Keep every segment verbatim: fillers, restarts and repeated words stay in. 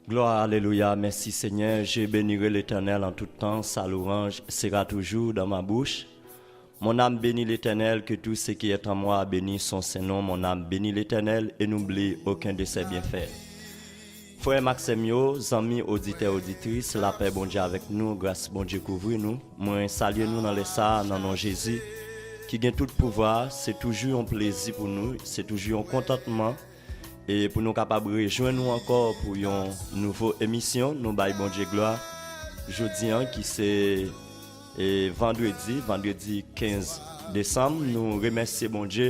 Gloire, alléluia, merci Seigneur. Je bénirai l'Éternel en tout temps, sa louange sera toujours dans ma bouche. Mon âme bénit l'Éternel, que tout ce qui est en moi bénisse son saint nom. Mon âme bénit l'Éternel et n'oublie aucun de ses bienfaits. Frè m ak sè m yo, zanmi, oditè, oditris, lapè Bondye avèk nou, gras Bondye kouvri nou. Mwen salye nou nan lè sa a, nan non Jezi, ki gen tout pouvwa. Se toujou yon plezi pou nou, se toujou yon kontantman e pou nou kapab rejwenn nou ankò pou yon nouvo emisyon. Nou bay Bondye glwa jodi an ki se e vandredi, vandredi kenz desanm. Nou remèsye Bondye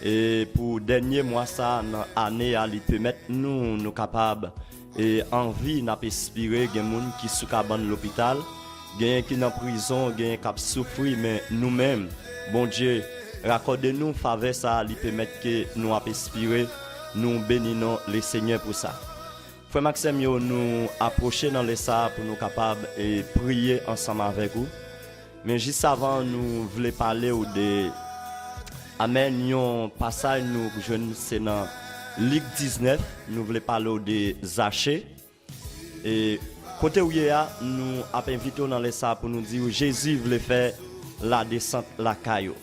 e pou dènye mwa sa a nan ane a, li pèmèt nou, nou kapab e anvi, n ap espire. Gen moun ki sou kabann lopital, genyen ki nan prizon, genyen k ap soufri, men nou menm, Bondye rakòde nou favè sa a, li pèmèt ke nou ap espire. Nou beni non Lesenyè pou sa. Frè m ak sè m yo, nou apwoche nan lè sa a pou nou kapab e priye ansanm avèk ou. Men jis avan, nou vle pale w de, amèn, yon pasaj nou jwenn se nan Lik diznèf. Nou vle pale w de Zache. E kote w ye a, nou ap envite w nan lè sa a pou nou di w Jezi vle fè ladesant lakay ou.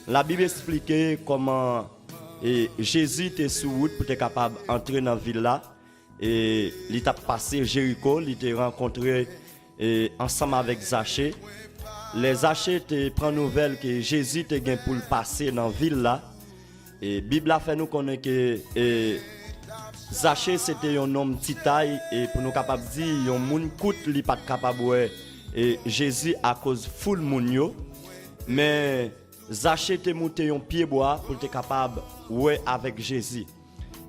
Labib esplike kòman e Jezi te sou wout pou te kapab antre nan vil la. E li t ap pase Jeriko, li te rankontre e ansanm avèk Zache. Lè Zache te pran nouvèl ke Jezi te gen pou l pase nan vil la, e Bib la fè nou konnen ke e Zache se te yon nonm ti tay, e pou nou kapab di yon moun kout, li pa t kapab wè e Jezi akoz foul moun yo. Men Zache te moute yon pyebwa pou l te kapab wè avèk Jezi.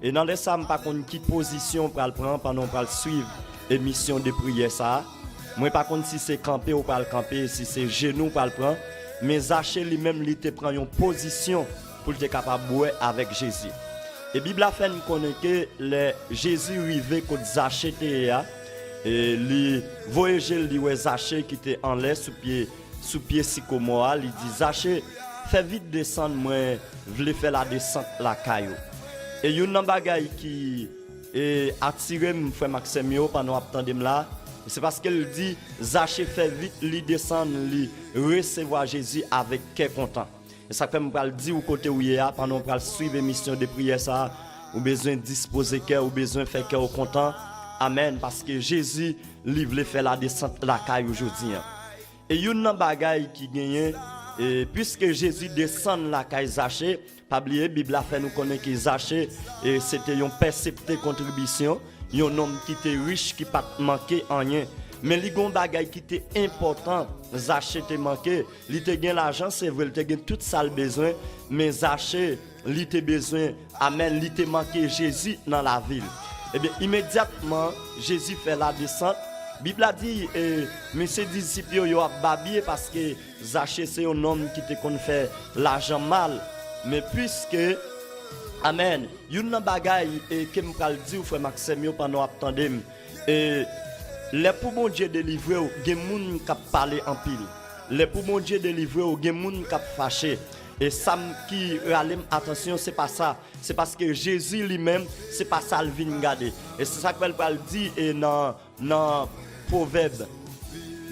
E nan lè sa a, m pa konn ki pozisyon w pral pran pandan w pral swiv emisyon de priyè sa a. Mwen pa konn si se kanpe w pral kanpe, si se jenou w pral pran, men Zache li menm, li te pran yon pozisyon pou l te kapab wè avèk Jezi. E Bib la fè n konnen ke lè Jezi rive kot Zache te ye a, e li voye je l, li wè Zache ki te anlè sou pye, sou pye sikomò a, li di, Zache, fè vit desann, mwen vle fè ladesant lakay ou. E youn nan bagay ki e atire m, frè m ak sè m yo, pandan w ap tande m la, se paske l di, Zache fè vit, li desann, li resevwa Jezi avèk kè kontan. E sa k fè m pral di w kote w ye a, pandan w pral swiv emisyon de priyè sa a, ou bezwen dispoze kè, ou bezwen fè kè w kontan. Amèn, paske Jezi, li vle fè ladesant lakay ou jodi an. E youn nan bagay ki genyen, e piske Jezi desann lakay Zache, pa bliye, Bib la fè nou konnen ke Zache, e se te yon pèseptè kontribisyon, yon nonm ki te rich, ki pa t manke anyen. Men li gen yon bagay ki te enpòtan, Zache te manke. Li te gen lajan, se vre, li te gen tout sa l bezwen, men Zache, li te bezwen, amèn, li te manke Jezi nan lavi l. Ebyen, imedyatman, Jezi fè ladesant. Bib la di, e, mesye disip yo, yo ap babye paske Zache se yon nonm ki te konn fè lajan mal. Men piske, amèn, youn nan bagay, e, ke m pral di w, frè m ak sè m yo, pandan w ap tande m, e, lè pou Bondye delivre w, gen moun k ap pale anpil. Lè pou Bondye delivre w, gen moun k ap fache. E sa m ki rale m atansyon, se pa sa. Se paske Jezi li menm, se pa sa l vin gade. E se sa k fè l pral di, e nan, nan Pwovèb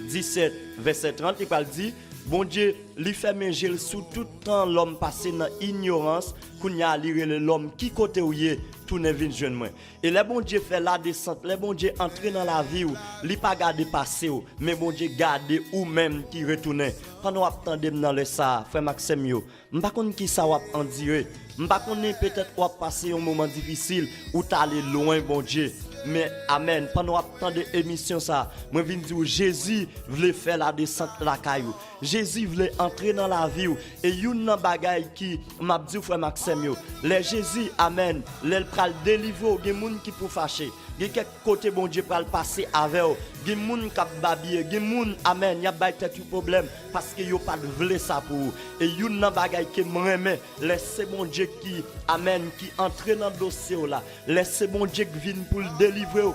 disèt, vèsè trant, li pral di, Bondye, li fèmen je l sou tout tan lòm pase nan inyorans, kounye a li rele lòm, ki kote w ye, tounen vin jwenn mwen. E lè Bondye fè ladesant, lè Bondye antre nan lavi w, li pa gade pase w, men Bondye gade ou menm ki retounen. Pandan w ap tande m nan lè sa a, frè m ak sè m yo, m pa konn kisa w ap andire. M pa konnen, petèt w ap pase yon moman difisil, ou t ale lwen Bondye. Men, amèn, pandan w ap tande emisyon sa a, mwen vin di w, Jezi vle fè ladesant lakay ou. Jezi vle antre nan lavi w. E youn nan bagay ki m ap di w, frè m ak sè m yo, lè Jezi, amèn, lè l pral delivre w, gen moun ki pou fache. Gen kèk kote Bondye pral pase avè w. Gen moun k ap babye, gen moun, amèn, y ap bay tèt yo pwoblèm paske yo pa t vle sa pou ou. E youn nan bagay ke m renmen, lè se Bondye ki, amèn, ki antre nan dosye w la, lè se Bondye k vin pou l delivre w,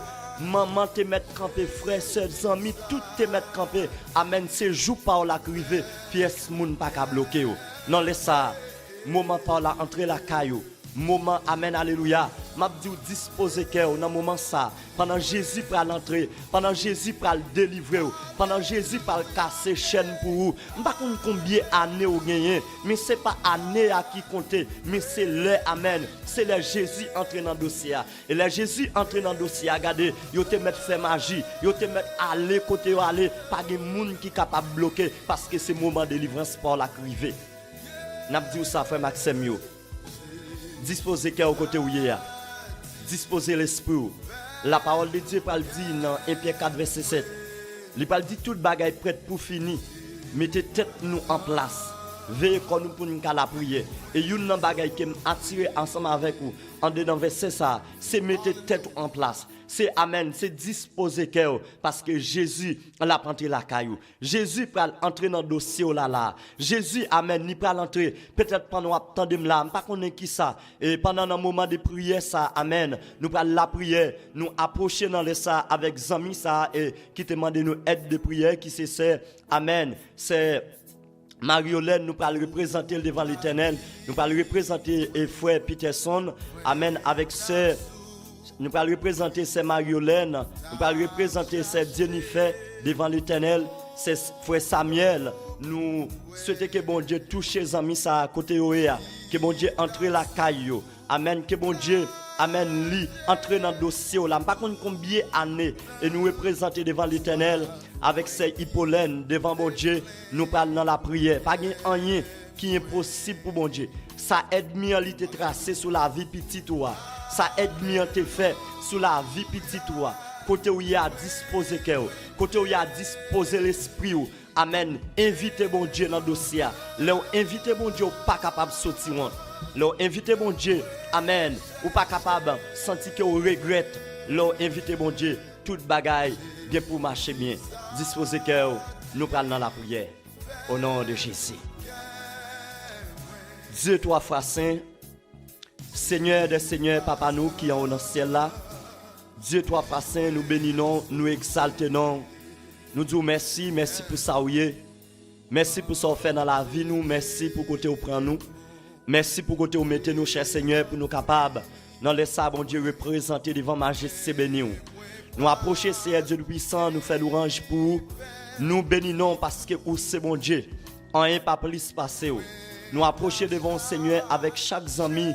manman te mèt kanpe, frè, sè, zanmi, tout te mèt kanpe. Amèn, se jou pa w la k rive, pyès moun pa ka bloke w. Nan lè sa a, moman pa w la antre lakay ou. Moman, amèn, alelouya, M ap di w, dispoze kè w nan moman sa, pandan Jezi pral antre, pandan Jezi pral delivre w, pandan Jezi pral kase chèn pou ou. M pa konn konbyen ane w genyen, men se pa ane a ki konte, men se lè, amèn, se lè Jezi antre nan dosye a. E lè Jezi antre nan dosye a, gade, yo te mèt fè maji, yo te mèt ale kote yo ale, pa gen moun ki kapab bloke, paske se moman delivrans pa w la k rive. N ap di w sa, frè m ak sè m yo. Dispoze kè w kote w ye a. Dispoze lespri w. Lapawòl de Dye pral di nan en Pyè kat vèsè sèt, li pral di tout bagay prèt pou fini. Mete tèt nou an plas. Veye kò nou pou n ka lapriyè. E youn nan bagay ke m atire ansanm avèk ou andedan vèsè sa a, se mete tèt ou an plas. Se amèn, se dispoze kè w, paske Jezi l ap antre lakay ou. Jezi pral antre nan dosye w la la. Jezi, amèn, li pral antre. Petèt pandan w ap tande m la, m pa konnen kisa. E pandan nan moman de priyè sa, amèn, nou pral lapriyè. Nou apwoche nan lè sa avèk zanmi sa e ki te mande nou èd de priyè, ki se sè, amèn, sè Mariolène, nou pral reprezante l devan Letènèl. Nou pral reprezante, e, frè Peterson, amèn, avèk sè, nou pral reprezante sè Mariolène, nou pral reprezante sè Jennifer devan Letènèl, sè s-, frè Samuel. Nou swete ke Bondye touche zanmi sa a kote yo ye a, ke Bondye antre lakay yo. Amèn. Ke Bondye, amèn, li antre nan dosye w la. M pa konn konbyen ane e nou reprezante devan Letènèl avèk sè Ipolèn devan Bondye. Nou pral nan lapriyè. Pa gen anyen ki enposib pou Bondye. Sa ènmi an li te trase sou lavi pitit ou a, sa ènmi an te fè sou lavi pitit ou a, kote w ye a, dispoze kè w. Kote w ye a, dispoze lespri w. Amèn. Envite Bondye nan dosye a. Lè w envite Bondye, ou pa kapab soti wont. Lè w envite Bondye, amèn, ou pa kapab santi ke w regrèt. Lè w envite Bondye, tout bagay gen pou mache byen. Dispoze kè w, nou pral nan lapriyè. O non de Jezi. Dye twa fwa sen, Senyè dè senyè, Papa nou ki anwo nan syèl la, Dye twa fwa sen, nou beni non w, nou egzalte non w. Nou di w mèsi, mèsi pou sa w ye. Mèsi pou sa w fè nan lavi nou, mèsi pou kote w pran nou. Mèsi pou kote w mete nou, chè Senyè, pou nou kapab, nan lè sa a, Bondye, reprezante devan majeste beni w. Nou apwoche, Seyè Dye Toupisan, nou fè lwanj pou ou. Nou beni non w paske ou se Bondye. Anyen pa plis pase w. Nou apwoche devan w, Senyè, avèk chak zanmi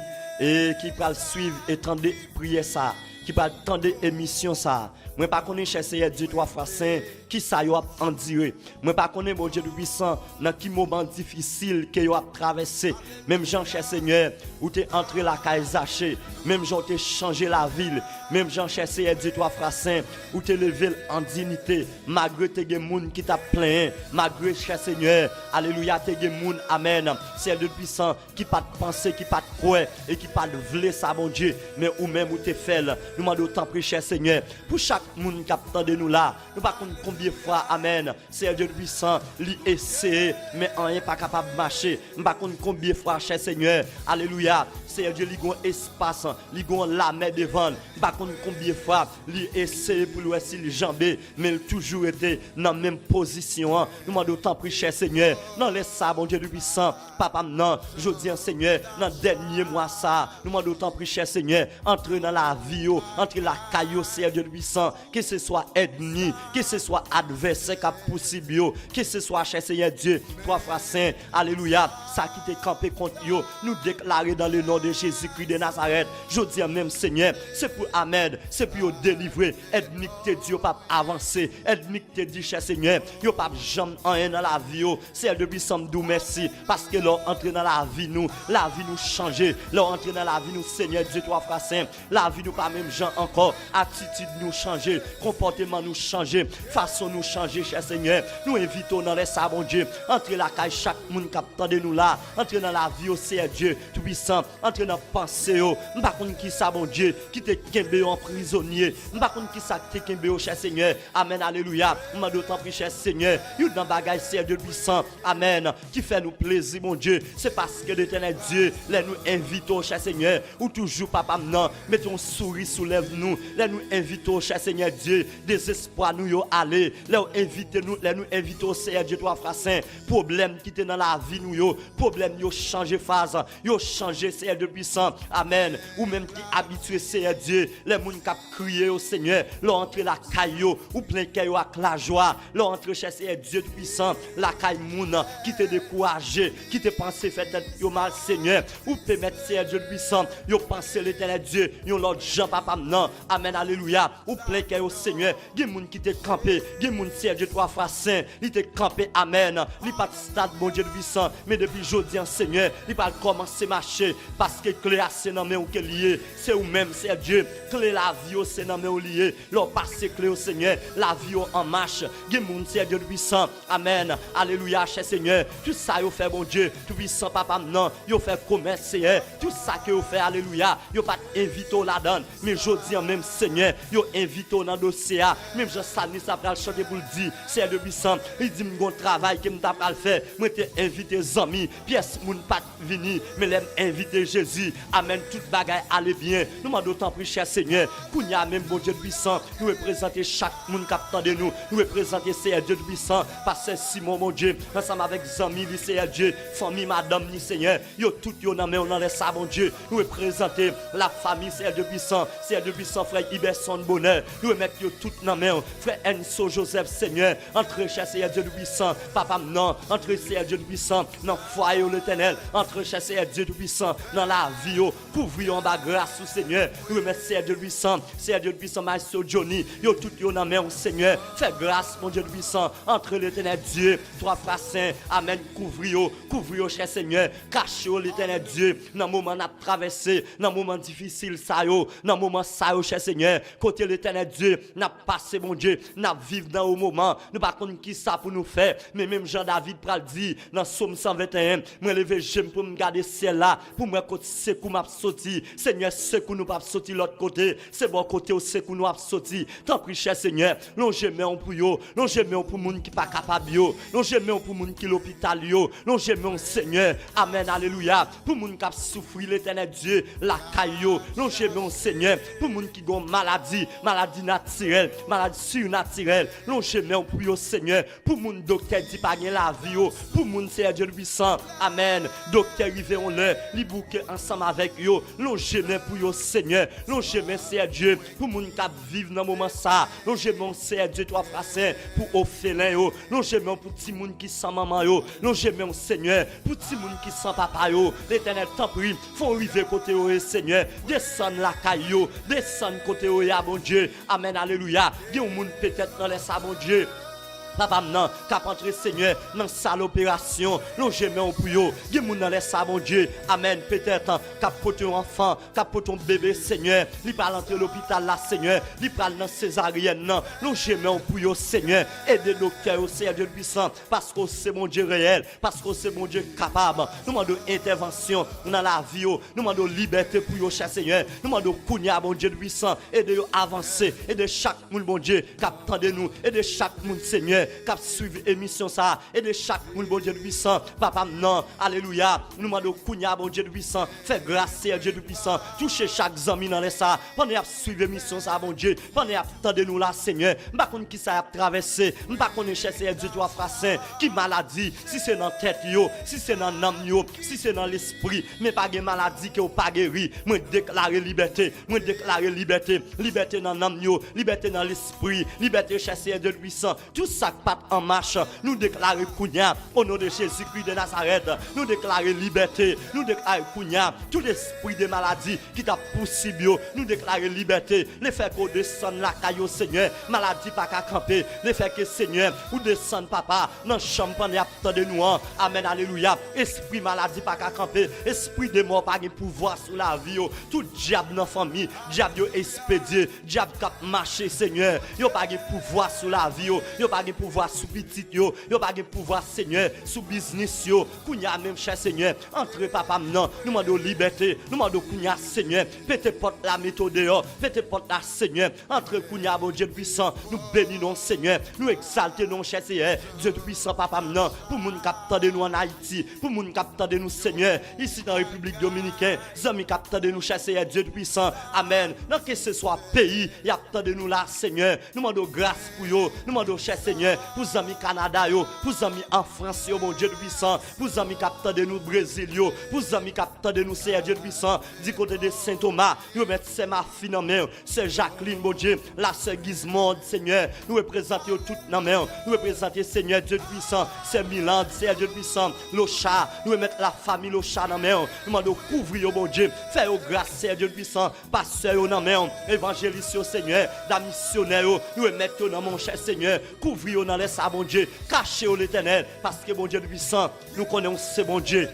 e ki pral swiv e tande priyè sa a, ki pral tande emisyon sa a. Mwen pa konnen, chè Seyè Dye twa fwa sen, kisa yo ap andire. Mwen pa konnen, Bondye Toupisan, nan ki moman difisil ke yo ap travèse. Menm jan, chè Senyè, ou te antre lakay Zache, menm jan ou te chanje lavi l, menm jan, chè Seyè Dye twa fwa sen, ou te leve l an diyite, malgre te gen moun ki t ap plenyen, malgre, chè Senyè, alelouya, te gen moun, amèn, Seyè Dye Toupisan, ki pa t panse, ki pa t kwè e ki pa t vle sa, Bondye, men ou menm ou te fè l. Nou mande w tanpri, chè Senyè, pou chak moun k ap tande nou la, nou pa konn konbyen fwa, amèn, Seyè Dye Toupisan, li eseye, men anyen pa kapab mache. M pa konn konbyen fwa, chè Senyè, alelouya, Seyè Dye, li gon espas, li gon lamè devan l. M pa konn konbyen fwa li eseye pou l wè si l janbe, men l toujou rete nan menm pozisyon an. Nou mande w tanpri, chè Senyè, nan lè sa, Bondye Toupisan, Papa m nan, jodi an, Senyè, nan dènye mwa sa a, nou mande w tanpri, chè Senyè, antre nan lavi yo, antre lakay yo, Seyè Dye Toupisan, keseswa ènmi, keseswa advèsè k ap pousib yo, keseswa, chè Senyè Dye, twa fwa sen, alelouya, sa ki te kanpe kont yo, nou deklare dans le nom de Jésus-Christ de Nazareth, jodi an menm, Senyè, se pou amèn, se pou yo delivre, ènmi k te di yo p ap avanse, ènmi k te di, chè Senyè, yo p ap janm anyen nan lavi yo, Seyè Dye Toupisan, m di w mèsi, paske lè w antre nan lavi nou, lavi nou chanje. Lè w antre nan lavi nou, Senyè Dye twa fwa sen, lavi nou pa menm jan ankò. Atitid nou chanje, konpòteman nou chanje, fason nou chanje, chè Senyè. Nou envite w nan lè sa, Bondye. Antre lakay chak moun k ap tande nou la. Antre nan lavi yo, Seyè Dye Toupisan. Antre nan panse yo. M pa konn kisa, Bondye, ki te kenbe yo an prizonye. M pa konn kisa ki te kenbe yo, chè Senyè. Amèn, alelouya. M mande w tanpri, chè Senyè, youn nan bagay, Seyè Dye Toupisan, amèn, ki fè nou plezi, Bondye, se paske Letènèl Dye, lè nou envite w, chè Senyè, ou toujou, Papa m nan, mete yon souri sou lèv nou, lè nou envite w, chè Senyè Dye, dezespwa nou yo ale. Lè w envite nou, lè nou envite w, Senyè Dye, twa fwa sen, pwoblèm ki te nan lavi nou yo, pwoblèm yo chanje faz, yo chanje, Senyè Dye Tupwisan. Amèn. Ou menm ki abitye, Senyè Dye, lè moun k ap kriye yo, Senyè, lè w antre lakay yo, ou plen kè yo ak lajwa. Lè w antre, chè Senyè Dye Tupwisan, lakay moun ki te dekouraje, ki te panse fè tèt yo mal, Senyè, ou pèmèt, Senyè Dye Tupwisan, yo panse, Letènèl Dye, yon lòt jan, papa m nan. Amèn, alelouya. Ou plen kè yo, Senyè. Gen moun ki te kanpe, gen moun, Senyè Dye, twa fwa sen, li te kanpe, amèn. Li pa t stat, Bondye Tupwisan, men depi jodi an, Senyè, li pral kòmanse mache, paske kle a se nan men w ke li ye. Se ou menm, Senyè Dye, kle lavi yo se nan men w li ye. Lè w pase kle yo, Senyè, lavi yo an mach. Gen moun, Senyè Dye Tupwisan, amèn, alelouya, chè Senyè, tout sa yo fè, Bondye Tupwisan, papa m nan, yo fè komès, Senyè, tout sa ke yo fè, alelouya, yo pa t envite w ladan l. Men jodi an menm, Senyè, yo envite w nan dosye a. Menm jan salmis la pral chante pou l di, Senyè Dye Tupwisan, li di, "M gon travay ke m ta pral fè. Mwen te envite zanmi, pyès moun pa t vini, men lè m envite Jezi, amèn, tout bagay ale byen." Nou mande w, tanpri, chè Senyè, kounye a menm, Bondye Tupwisan, nou reprezante chak moun k ap tande nou. Nou reprezante, Senyè Dye Tupwisan, pastè Simon, Bondye, ansanm avèk zanmi li, Senyè Dye, fanmi madanm li, Senyè, yo tout yo nan men w nan lè sa, Bondye. Nou reprezante lafanmi, Senyè Dye Tupwisan, Senyè Dye Tupwisan, frè Iberson Bonheur, nou remèt yo tout nan men w. Frè Enso Joseph, Senyè, antre, chè Senyè Dye Tupwisan, papa m nan, antre, Senyè Dye Tupwisan, nan fwaye yo, Letènèl, antre, chè Senyè Dye Tupwisan, nan lavi yo, kouvri yo anba gras ou, Senyè. Nou remèt, Senyè Dye Tupwisan, Senyè Dye Tupwisan, Maestro Johnny, yo tout yo nan men w, Senyè. Fè gras, Bondye Tupwisan, antre, Letènèl Dye, twa fwa sen, amèn, kouvri yo, kouvri yo, chè Senyè, kache yo, Letènèl Dye, nan moman n ap travèse, nan moman difisil sa yo, nan moman sa yo, chè Senyè, kote, Letènèl Dye, n ap pase, Bondye, n ap viv nan yon moman, nou pa konn ki sa pou nou fè, men menm jan David pral di nan Sòm san venteyen, "Mwen leve je m pou m gade syèl la, pou m wè kot sekou m ap soti." Senyè, sekou nou p ap soti lòt kote, se bò kote w sekou nou ap soti. Tanpri, chè Senyè, lonje men w pou yo, lonje men w pou moun ki pa kapab yo, lonje men w pou moun ki lopital yo, lonje men w, Senyè, amèn, alelouya, pou moun k ap soufri, Letènèl Dye, lakay yo, lonje men w, Senyè, pou moun ki gon maladi, maladi natirèl, maladi sinatirèl, lonje men w pou yo, Senyè, pou moun doktè di pa gen lavi yo, pou moun, Senyè Dye Tupwisan, amèn, doktè rive yon lè, li bouke ansanm avèk yo, lonje men pou yo, Senyè, lonje men, Senyè Dye, pou moun k ap viv nan moman sa, lonje men w, Senyè Dye, twa fwa sen, pou òfelen yo, lonje men w pou timoun ki san manman yo, lonje men w, Senyè, pou timoun ki san papa yo, Letènèl, tanpri, fè w rive kote yo ye, Senyè, desann lakay yo, desann kote yo ye a, Bondye, amèn, alelouya, gen yon moun petèt nan lè sa, Bondye, papa m nan, k ap antre, Senyè, nan sal operasyon, lonje men w pou yo. Gen moun nan lè sa, Bondye, amèn, petèt, k ap pote yon anfan, k ap pote yon bebe, Senyè, li pral antre lopital la, Senyè, li pral nan sezaryèn nan, lonje men w pou yo, Senyè, ede doktè yo, Senyè Dye Tupwisan, paske w se Bondye reyèl, paske w se Bondye kapab. Nou mande w entèvansyon nan lavi yo, nou mande w libète pou yo, chè Senyè, nou mande w kounye a, Bondye Tupwisan, ede yo avanse, ede chak moun, Bondye, k ap tande nou. Ede chak moun, Senyè, k ap swiv emisyon sa a. Ede chak moun, Bondye Tupwisan, papa m nan, alelouya. Nou mande w kounye a, Bondye Tupwisan, fè gras, Senyè Dye Tupwisan, touche chak zanmi nan lè sa a, pandan y ap swiv emisyon sa a, Bondye, pandan y ap tande nou la, Senyè. M pa konn ki sa y ap travèse, m pa konnen, chè Senyè Dye, twa fwa sen, ki maladi, si se nan tèt yo, si se nan nanm yo, si se nan lespri, men pa gen maladi ke w pa geri. Mwen deklare libète, mwen deklare libète, libète nan nanm yo, libète nan lespri, libète, chè Senyè Dye Tupwisan. Tout sa k pa t an mach, nou deklare kounye a, o non de Jezikri de Nazarèt, nou deklare libète, nou deklare kounye a, tout espri de maladi ki t ap pousib yo, nou deklare libète. Lefètke w desann lakay yo, Senyè, maladi pa ka kanpe. Lefètke, Senyè, ou desann, Papa, nan chanm pandan y ap tande nou an. Amèn, alelouya. Espri maladi pa ka kanpe. Espri de mò pa gen pouvwa sou lavi yo. Tout dyab nan fanmi, dyab yo espedye. Dyab k ap mache, Senyè, yo pa gen pouvwa sou lavi yo. Yo pa gen pouvwa sou pitit yo, yo pa gen pouvwa, Senyè, sou biznis yo. Kounye a menm, chè Senyè, antre, papa m nan, nou mande w libète, nou mande w kounye a, Senyè, pete pòt la, mete w deyò, pete pòt la, Senyè, antre kounye a, Bondye Tupwisan, nou beni non w, Senyè, nou egzalte non w, chè Senyè, Dye Tupwisan, papa m nan, pou moun k ap tande nou ann Ayiti, pou moun k ap tande nou, Senyè, isit an Repiblik Dominiken, zanmi k ap tande nou, chè Senyè, Dye Tupwisan, amèn, nan keseswa peyi y ap tande nou la, Senyè, nou mande w gras pou yo. Nou mande w, chè Senyè, pou zanmi Kanada yo, pou zanmi an Frans yo, Bondye Tupwisan, pou zanmi k ap tande nou Brezil yo, pou zanmi k ap tande nou, Senyè Dye Tupwisan, di kote de Sen Toma, nou remèt sè Mafi nan men w, sè Jacqueline, Bondye, la sè Gizmond, Senyè, nou reprezante yo tout nan men w, nou reprezante, Senyè Dye Tupwisan, sè Milande, Senyè Dye Tupwisan, Locha, nou remèt lafanmi Locha nan men w, nou mande w kouvri yo, Bondye, fè yo gras, Senyè Dye Tupwisan, pastè yo nan men w, evanjelis yo, Senyè, dam misyonè yo, nou remèt yo nan men w, chè Senyè, kouvri yo nan lè sa, Bondye, kache yo, Letènèl, paske, Bondye Tupwisan, nou konnen w se Bondye.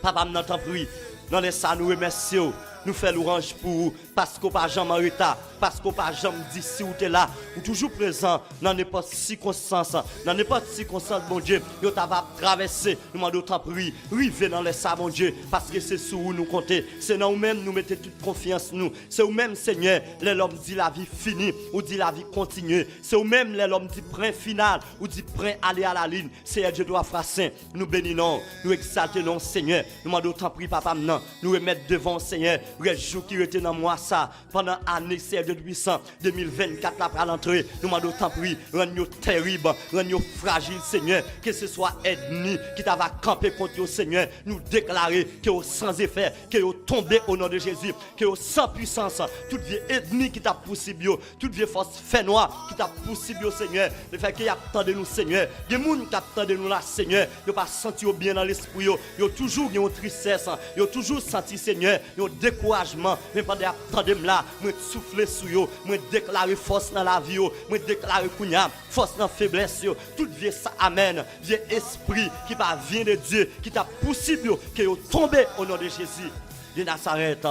Papa m nan, tanpri, nan lè sa, nou remèsye w, nou fè lwanj pou ou, paske w pa janm an reta, paske w pa janm di si w te la, ou toujou prezan nan nenpòt sikonstans, nan nenpòt sikonstans, Bondye, yo ta va ap travèse, nou mande w, tanpri, rive nan lè sa, Bondye, paske se sou ou nou konte, se nan ou menm nou mete tout konfyans nou, se ou menm, Senyè, lè lòm di lavi fini, ou di lavi kontinye, se ou menm, lè lòm di pwen final, ou di pwen ale alalin, Senyè Dye twa fwa sen, nou beni non w, nou egzalte non w, Senyè, nou mande w, tanpri, papa m nan, nou remèt devan w, Senyè, rès jou ki rete nan mwa sa, pandan ane, Senyè Dye Tupwisan, de mil vennkat la pral antre, nou mande w, tanpri, rann yo tèrib, rann yo frajil, Senyè, keseswa ènmi ki ta va kanpe kont yo, Senyè, nou deklare ke yo san efè, ke yo tonbe o non de Jezi, ke yo san pwisans, tout vye ènmi ki t ap pousib yo, tout vye fòs fènwa ki t ap pousib yo, Senyè, lefètke y ap tande nou, Senyè, gen moun k ap tande nou la, Senyè, yo pa santi yo byen nan lespri yo, yo toujou gen yon tristès, yo toujou santi, Senyè, yon dekourajman, men pandan y ap tande m la, mwen soufle sou yo, mwen deklare fòs nan lavi yo, mwen deklare kounye a, fòs nan feblès yo, tout vye sa, amèn, vye espri ki pa vyen de Dye, ki t ap pousib yo, ke yo tonbe o non de Jezi de Nazarèt.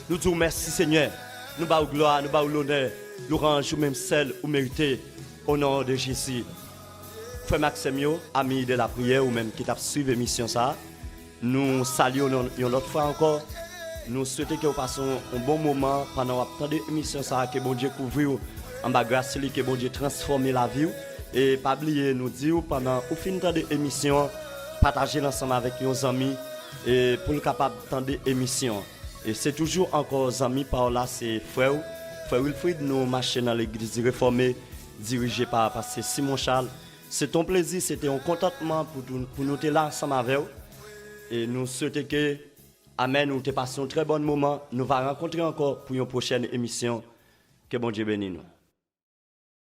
Nou di w mèsi, Senyè. Nou ba w glwa, nou ba w lonè, lwanj ou menm sèl ou merite, o non de Jezi. Frè m ak sè m yo, ami de lapriyè, ou menm ki t ap swiv emisyon sa a, nou salye w yon, yon lòt fwa ankò. Nou swete ke w pase yon, yon bon moman pandan w ap tande emisyon sa a, ke Bondye kouvri w anba gras li, ke Bondye transfòme lavi w. E pa bliye, nou di w, pandan ou fin tande emisyon an, pataje l ansanm avèk yon zanmi, e pou l kapab tande emisyon an. E se toujou ankò zanmi pa w la, se frè w, frè Wilfrid, nou mache nan Legliz Refòme, dirije pa Pastè Simon Charles. Se te yon plezi, se te yon kontantman pou, tou- pou nou te la ansanm avè w. E nou swete ke, amèn, ou te pase yon trè bòn moman. Nou va rankontre ankò pou yon pwochèn emisyon. Ke Bondye beni nou.